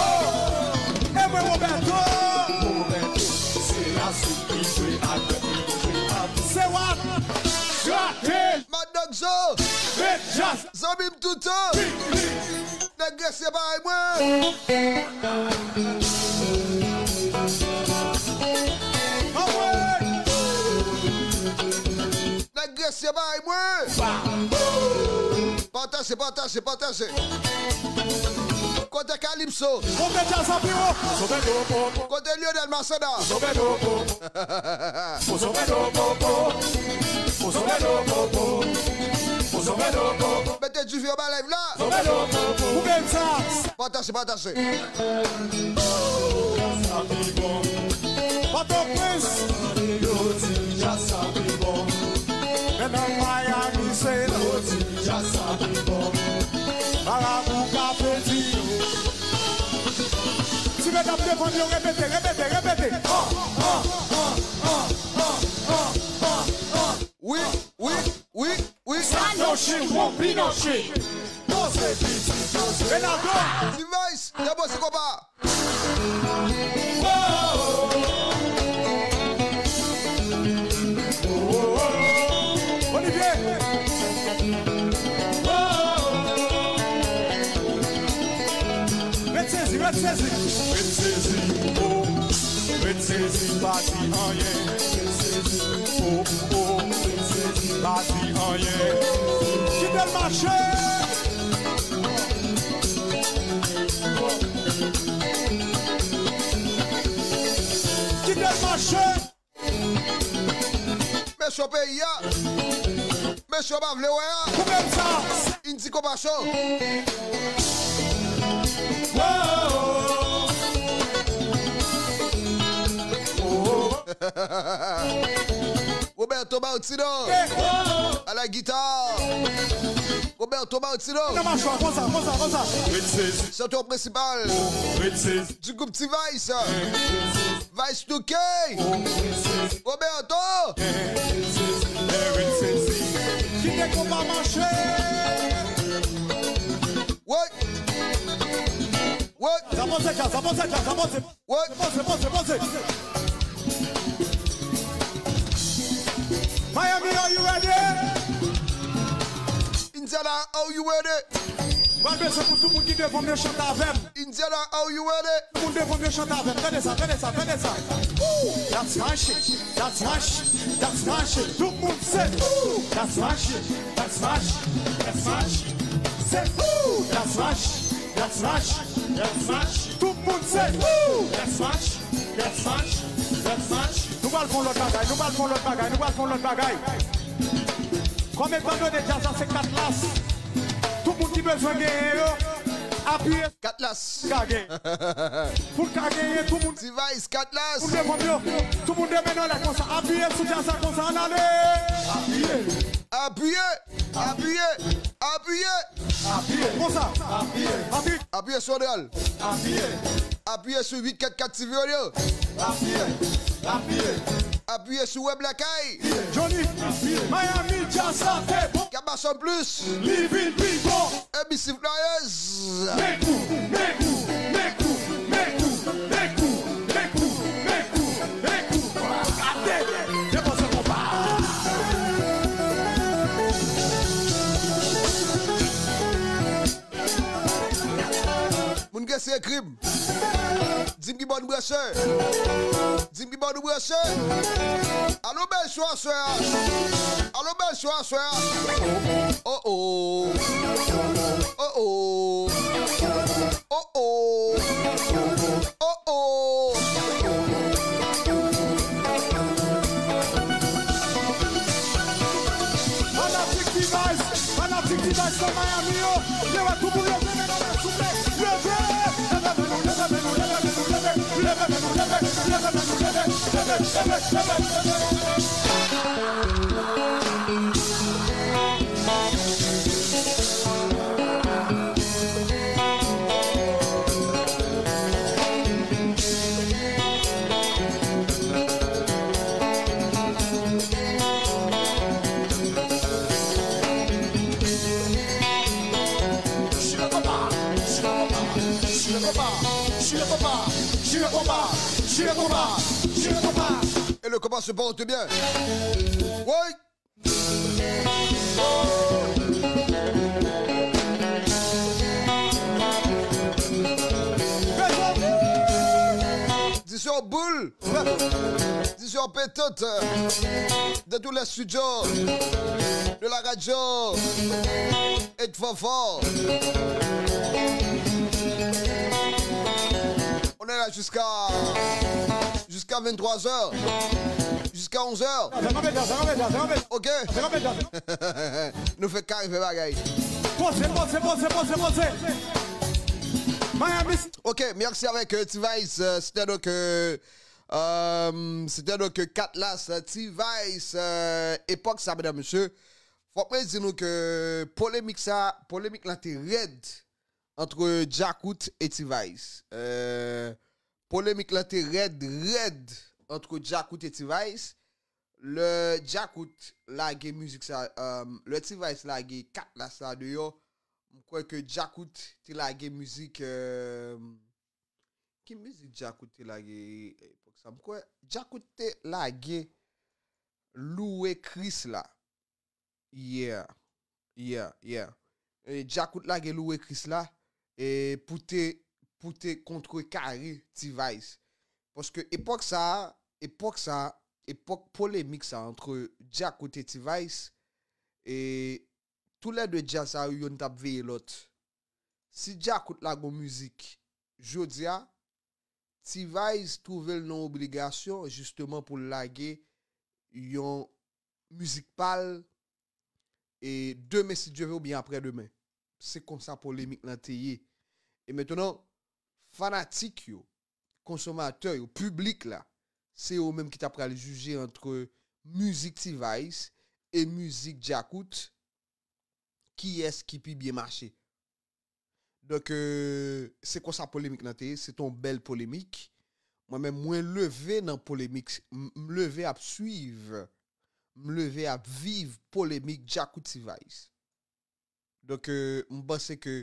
E mwen Roberto. Roberto, se la soup ki jwe ak. Se what? Grate. Mad Dog Zo. Red Jazz. Zanmi m toutan. Nèg Gresye bay mwen. Nèg Gresye bay mwen. Pataje, pataje, pataje. Kote Calypso? Kote Jazz Apiro? Kote Lionel Masada? Mete du vye anba live la. Ou menm sa. Pataje, pataje. Pòtoprens. Yo di djaz sa pi bon. Men nan Miami se. Yo di djaz sa pi bon. Marabou kafe di. Ti medam devan yo repete, repete, repete. Wi, wi, wi, wi. Sa non chin, won pi non chin. Poze piti, poze. Renaldo. T-Vice, depoze konpa. Olivier. Ret sezi, ret sezi. Ret sezi, oh. Ret sezi, pa di anyen. Ret sezi, oh, oh. Ret sezi, pa di anyen. Kite l mache. Kite l mache. Mesye peyi a. Mesye pa vle wè a. Koupe m sa. Indi konpa cho. Roberto Martino à la guitare. Roberto Martino. Nan machwa, konsa, konsa, konsa. Chanteur principal du groupe T-Vice. Vice two K. Roberto. Kite konpa mache. Woy. Woy. Sa poze, sa poze, sa poze. Woy. Poze, poze, poze. Miami, are you ready? Indiana, are you ready? Mwen bezwen pou tout moun ki devan m yo chante avè m. Indiana, are you ready? Moun devan m yo chante avè m. Tande sa, tande sa, tande sa. Ooh, that's my shit, that's my shit, that's my shit. Tout moun se. Ooh, that's my shit, that's my shit, that's my shit. Se. Ooh, that's my shit, that's my shit, that's my shit. Tout moun se. Ooh, that's my shit, that's my shit, that's my shit. Nou pral fè yon lòt bagay, nou pral fè yon lòt bagay, nou pral fè yon lòt bagay. Kòm etandone djaz la se Katlas, tout moun ki bezwen genyen yo, apiye. Kat Katlas. Ka gen. Pou l ka genyen, tout moun T-Vice, Katlas. Moun devan yo, tout moun de men nan lè konsa. Apiye sou djaz la konsa, ann ale. Apiye. Apiye. Apiye. Apiye. Apiye. Konsa. Apiye. Apiye. Apiye sou Andral. Apiye. Apiye sou uit kat kat T V Audio. Apiye. Apiye. Apiye sou Web Lakay. Johnny. Apiye. Miami Jazz la te bon. Kaba Sound Plus. Li vin pi bon. A B C Flyers. Men kou, men kou, men kou, men kou, men kou, men kou, men kou, men kou. Gade, depoze konpa. Moun ki eseye ekri m, di m ki bò nou branche. Di m ki bò nou branche. Alo, bèl cho aswè a. Alo, bèl cho aswè a. Oh, oh. Oh, oh. Oh, oh. Oh, oh. Fanatik T-Vice, fanatik T-Vice nan Miami yo. Leve, tout moun leve men nou, souple. Leve, leve men nou, leve men nou, leve men nou, leve men nou, leve men nou, leve men nou, leve, leve, leve, leve, leve. Et le combat se porte bien. Oui. Disons boule. Disons pétante. De tous les studios de la radio et de Fofo. On est là jusqu'à jusqu'à vingt-trois heures. Jusqu'à onze heures. Ok. Nou fè kare fè bagay. Poze, poze, poze, poze, poze. Miami. Ok, merci avec euh, T-Vice. Euh, c'était donc, euh, euh, c'était donc euh, Katlas, euh, T-Vice, euh, epòk sa, medam, mesye. Fòk mwen di nou ke polemik sa, polemik la te rèd entre Djakout et T-Vice. Euh, polemik la te rèd, rèd entre Djakout et T-Vice. Lè Djakout lage mizik sa, euh, lè T-Vice lage Katlas la deyò, m kwè ke Djakout te lage mizik, euh, ki mizik Djakout te lage epòk sa? M kwè Djakout te lage Louwe Kris la. Yeah. Yeah, yeah. E Djakout lage Louwe Kris la e pou te, pou te kontrekare T-Vice. Paske epòk sa, epòk sa, epòk polemik sa entre Djakout e T-Vice, e toulède djaz sa yo, youn t ap veye lòt. Si Djakout lage yon mizik jodi a, T-Vice twouve l nan obligasyon jisteman pou l lage yon mizik pa l, e demen, si Dye ve, oubyen aprè demen. Se konsa polemik lan te ye. E mentnan, fanatik yo, konsomatè yo, piblik la, se yo menm ki ta pral jije ant mizik T-Vice e mizik Djakout, kiyès ki pi byen mache. Donk, euh, se konsa polemik lan te ye, se te yon bèl polemik. Mwen menm, mwen leve nan polemik, m, m leve ap swiv, m leve ap viv polemik Djakout T-Vice. Donk, euh, m panse ke,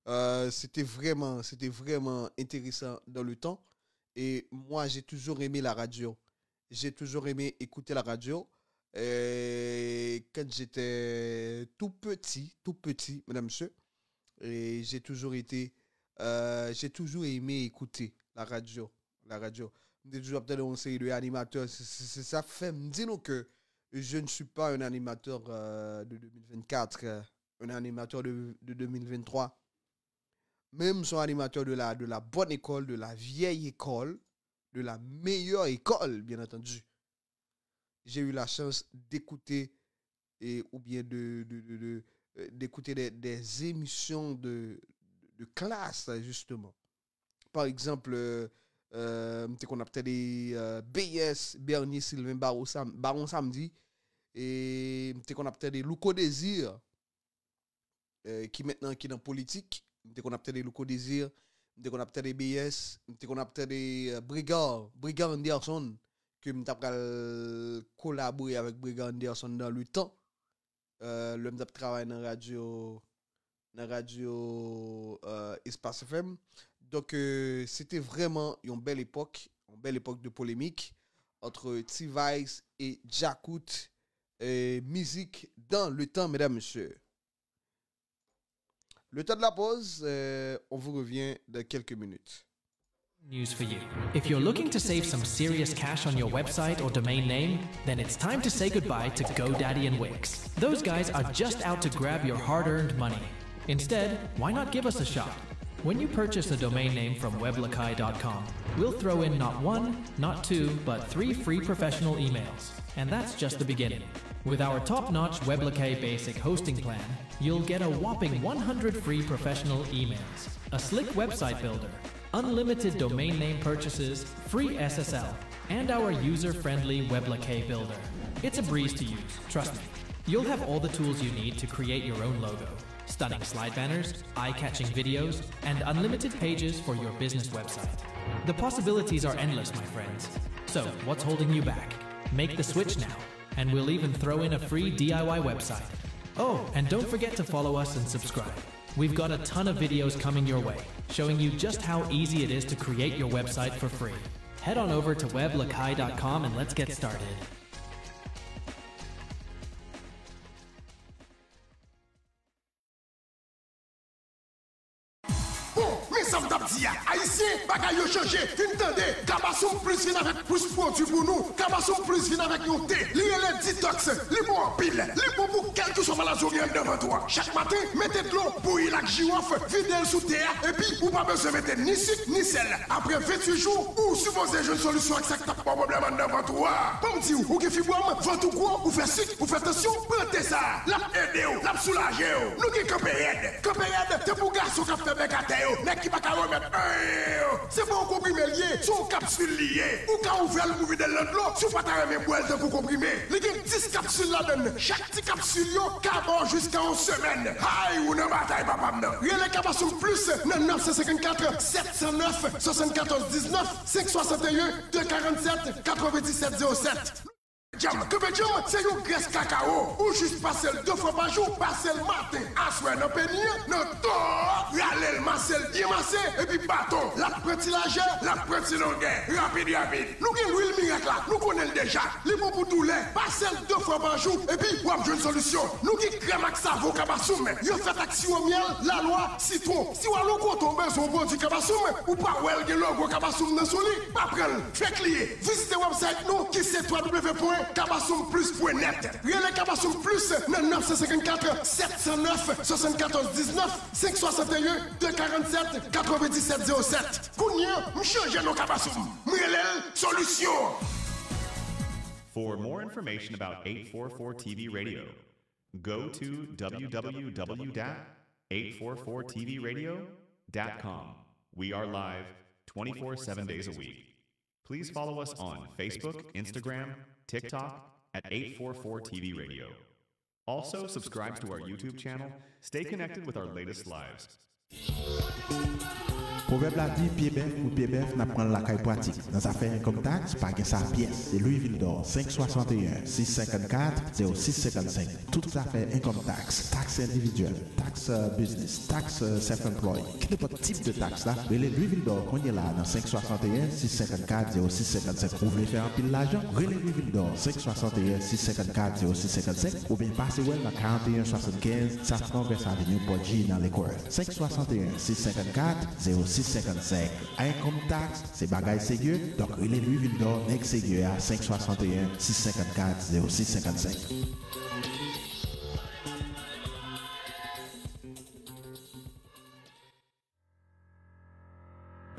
euh, se te vrèman, se te vrèman enteresan dans le temps. Et moi, j'ai toujours aimé la radio. J'ai toujours aimé écouter la radio. Euh, quand j'étais tout petit, tout petit, mesdames, messieurs, et j'ai toujours été, euh, j'ai toujours aimé écouter la radio. La radio. M te toujou ap tande yon seri de animatè. Se, se, se sa k fè m di nou ke je ne suis pas un animateur, euh, de deux mille vingt-quatre, euh, un animateur de, de deux mille vingt-trois. Men m se yon animatè de la, de la bonne école, de la vieille école, de la meilleure école, bien entendu. J'ai eu la chance d'écouter et, ou bien de, de, de, de, euh, d'écouter des, des émissions de, de klas, jisteman. Pa egzanp, euh, euh, m te konn ap tande, euh, B S, Bernier Sylvain, Baron Sam-, Baron Samedi, e m te konn ap tande Louko Désir, euh, ki mentnan ki nan politik. M te konn ap tande Louko Désir, m te konn ap tande B S, m te konn ap tande, euh, Brégard, Brégard Anderson, ke m ta pral kolabore avèk Brégard Anderson dans le temps. Euh, lè m t ap travay nan radyo, nan radyo, euh, Espace F M. Donk, euh, se te vrèman yon bèl epòk, yon bèl epòk de polémique entre T-Vice et Djakout, euh, musique dans le temps, mesdames, messieurs. Le temps de la pause, euh, on vous revient dans quelques minutes. News for you. If you're looking to save some serious cash on your website or domain name, then it's time to say goodbye to GoDaddy and Wix. Those guys are just out to grab your hard earned money. Instead, why not give us a shot? When you purchase a domain name from weblakai dot com, we'll throw in not one, not two, but three free professional emails. And that's just the beginning. With our top notch WebLakai Basic hosting plan, you'll get a whopping one hundred free professional emails, a slick website builder, unlimited domain name purchases, free S S L, and our user friendly WebLakai builder. It's a breeze to use, trust me. You'll have all the tools you need to create your own logo, stunning slide banners, eye catching videos, and unlimited pages for your business website. The possibilities are endless, my friends. So, what's holding you back? Make the switch now, and we'll even throw in a free D I Y website. Oh, and don't forget to follow us and subscribe. We've got a ton of videos coming your way, showing you just how easy it is to create your website for free. Head on over to weblakai dot com and let's get started. Bon, men sa m t ap di a, Ayisyen, bagay yo chanje. Vin tande, Kabasoum Plus vin avèk plis pwodui pou nou. Kabasoum Plus vin avèk yon te, li rele Detox, li bon anpil, li bon pou kèlkeswa maladi w gen anndan vant ou a. Chak maten, mete dlo, bouyi l ak jiwòf, vide l sou te a, epi ou pa bezwen mete ni sik, ni sèl. Apre venntuit jou, ou sipoze jwenn solisyon ak sa k t ap ba w pwoblèm anndan vant ou a. Ban m di w, ou gen fibwòm, vant ou gwo, ou fè sik, ou fè tansyon, pran te sa a. L ap ede w, l ap soulaje w. Nou gen Kanpe Rèd. Kanpe Rèd, te pou gason k ap fè bèk atè yo, nèg ki pa ka remèt anyen yo. Se pa yon konprime l ye, se yon kapsil li ye. Ou ka ouvè l pou vide l nan dlo, si w pa ta renmen bwè l tankou konprime. Li gen dis kapsil ladan l. Chak ti kapsil yo ka ba w jiska yon semèn. Hay, ou nan batay, papa m nan. Rele Kabasoum Plus nan nèf san senkannkat, sèt san nèf, swasannkatòz diznèf, senk swasanteyen, de karannsèt, katrevendisèt zewo sèt. Djanm, Kanpe Djanm, se yon grès kakawo. Ou jis pase l de fwa pa jou, pase l maten, aswè nan peni an, nan to, rale l, mase l, byen mase, epi baton. L ap pran ti lajè, l ap pran ti longè. Rapid, rapid. Nou gen lwil mirak la, nou konnen l deja. Li bon pou doulè. Pase l de fwa pa jou, epi w ap jwenn solisyon. Nou gen krèm ak savon Kabasoum. Yo fèt ak siwo myèl, lalwa, sitwon. Si w al yon kote w bezwen yon pwodui Kabasoum, ou pa wè l gen logo Kabasoum nan sou li, pa pran l. Fèk li ye. Vizite website nou ki se w w w pwen kabasoum plus pwen nèt. Rele Kabasoum Plus nan nèf san senkannkat, sèt san nèf, swasannkatòz diznèf, senk swasanteyen, de karannsèt, katrevendisèt zewo sèt. Kounye a, m chanje non Kabasoum. M rele l Solisyon. For more information about eight four four T V Radio, go to w w w dot eight four four t v radio dot com. We are live twenty-four seven days a week. Please follow us on Facebook, Instagram, TikTok at eight four four T V Radio. Also, subscribe to our YouTube channel. Stay connected with our latest lives. Pwovèb la di, pye bèf pou pye bèf, n ap pran l lakay pwatik. Nan zafè income tax, pa gen sa pyès. Se Louis Vildor, senk swasanteyen, sis senkannkat, zewo sis senkannsenk. Tout zafè income tax, tax endividyèl, tax, euh, business, tax, euh, self-employed, kenenpòt tip de tax la, rele Louis Vildor kounye la a nan senk swasanteyen, sis senkannkat, zewo sis senkannsenk. Ou vle fè anpil lajan? Rele Louis Vildor, senk swasanteyen, sis senkannkat, zewo sis senkannsenk, oubyen pase wè l nan karanteyen swasannkenz South Congress Avenue, Pòdji, nan Lake Worth. Senk swasanteyen, sis senkannkat, zewo sis senkannsenk. Income tax, se bagay serye, donk rele Louis Vildor, nèg serye a, senk swasanteyen, sis senkannkat, zewo sis senkannsenk.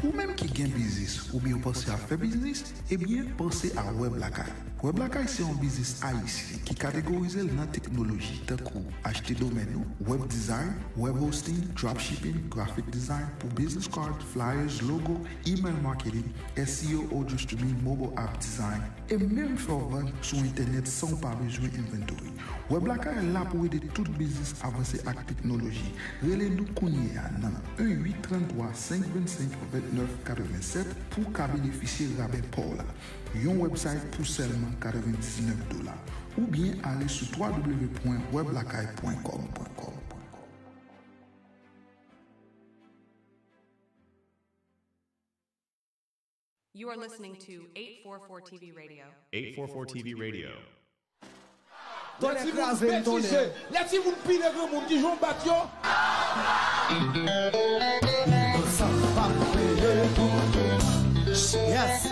Ou menm ki gen biznis, Oubyen w panse ap fè biznis? Ebyen, panse a Web Lakay. Web Lakay se yon biznis ayisyen ki kategorize l nan teknoloji, tankou achte domèn ou, web design, web hosting, dropshipping, graphic design, pou business card, flyers, logo, email marketing, S E O, audio streaming, mobile app design, e menm fè w vann sou entènèt san w pa bezwen inventory. Web Lakay la pou ede tout biznis avanse ak teknoloji. Rele nou kounye a nan un huit trente-trois cinq vingt-cinq vingt-neuf quatre-vingt-sept pou w ka benefisye rabè pa w la. Yon website pou sèlman katrevendiznèf dola. Oubyen ale sou w w w pwen web lakay pwen kòm. You are listening to eight four four T V Radio. eight four four T V Radio. Tonnè kraze m, tonnè. Lè timoun pile granmoun, kijan w bat yo? Yes.